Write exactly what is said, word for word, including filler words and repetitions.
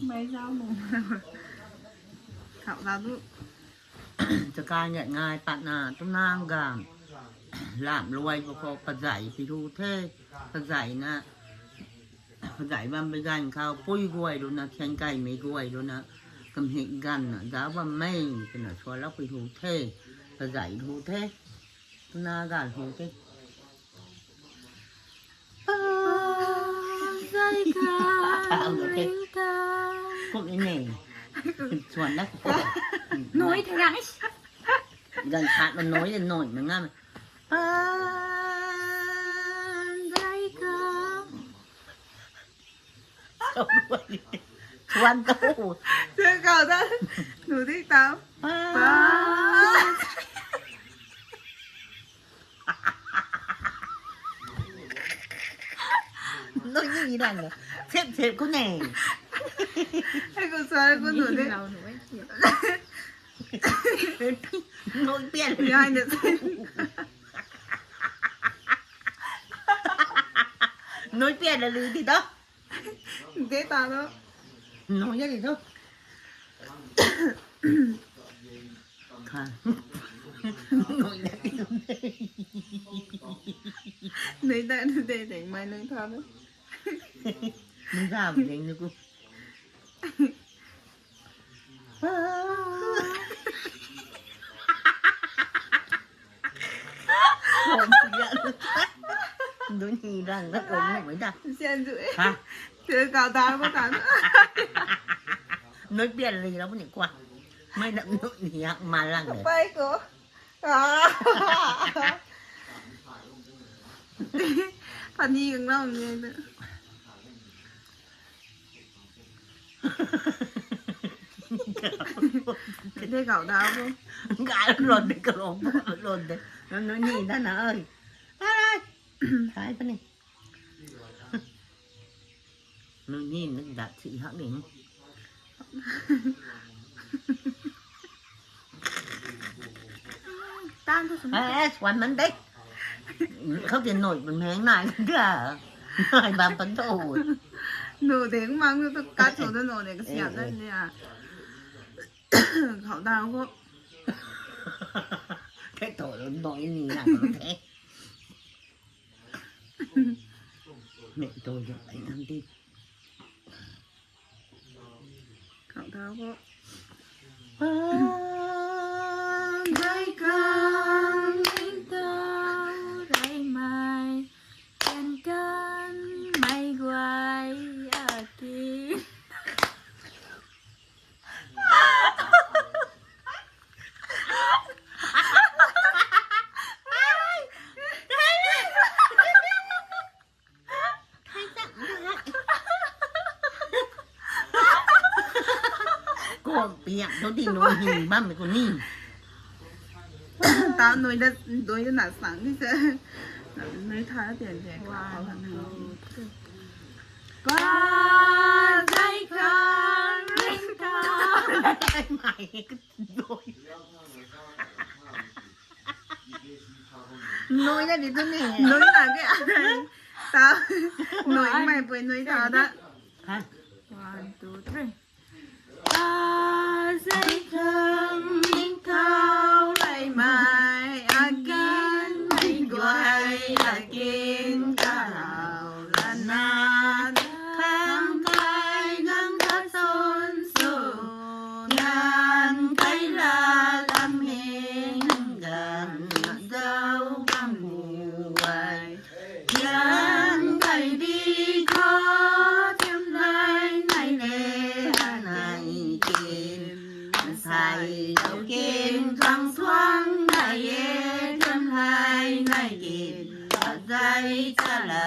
Mai zau nu. Khau la du. Chakai ngat ngai patna tumnang gan. Lam luai bu khou pazai pi hu the. Pazai na. Pazai bam pi gan khou pui guay lu na thian kai mei guay lu na. Kamhik gan na zau bam mei. Tina sua la pi hu the. Pazai hu the. Tumna gan hu the. Zai ka, ring ka. Kum ni ne. Chuan na ko. Noi thang. Gan khat ma noi, noi ma ngam. Zai ka. Chuan to. Chuan kau da. Nu di tau. Nui ni rang le. Sep sep ku ne. Ai ku sa ku nu de. Nui pian. Behind the scene. Nui pian la lu di do. De ta do. Nui ya di do. Nui da de de mai nui tha do. Nui da ding ni ku. Nui ni rang na ko nui da. Sian zu e. Ha. Te ka da ko ta. Nui pian li la bu ni kwa. Mai na nui ni ya ma lang de. Pai ko. Pani kang lau ni na. Te kau da ko. Ga ron de ka ron ron de. Nui ni da na oi. Ai. Sai pani. Nui ni nui dat si hak ni. Tan tu sum. Eh, swan man de. Khou tin noi bun meng nai da. Nai bam pan to. Nu de mang nu tu kat so da nu de ka siam da ni a. Khau da ko. Te to noi ni na ko te. Mei tu jo ai nam di. Khau da ko. Zai kang ning tau rei mai. Kan kan mai guay a ki. Ko piak do di nui hing bam ko ni. Ta nui da, nui da na sang ni se. Nui tha tian tian ka. One, two, three. Ba zai ka ring ka. Mai doi. Nui na di tu ni. Nui na ke. Ta. Nui mai pui nui ta da. Ha. One, two, three. Azei khang ning khou rei mai, akin mei guay, akin kahau lana, khang kai nang kha son su, nang kai la lam heng gan, zau bam guay. Yang kai di khou thiam lai nai le nai kin. Sai dau kin khang suang nai e thiam lai nai kin. Azei chala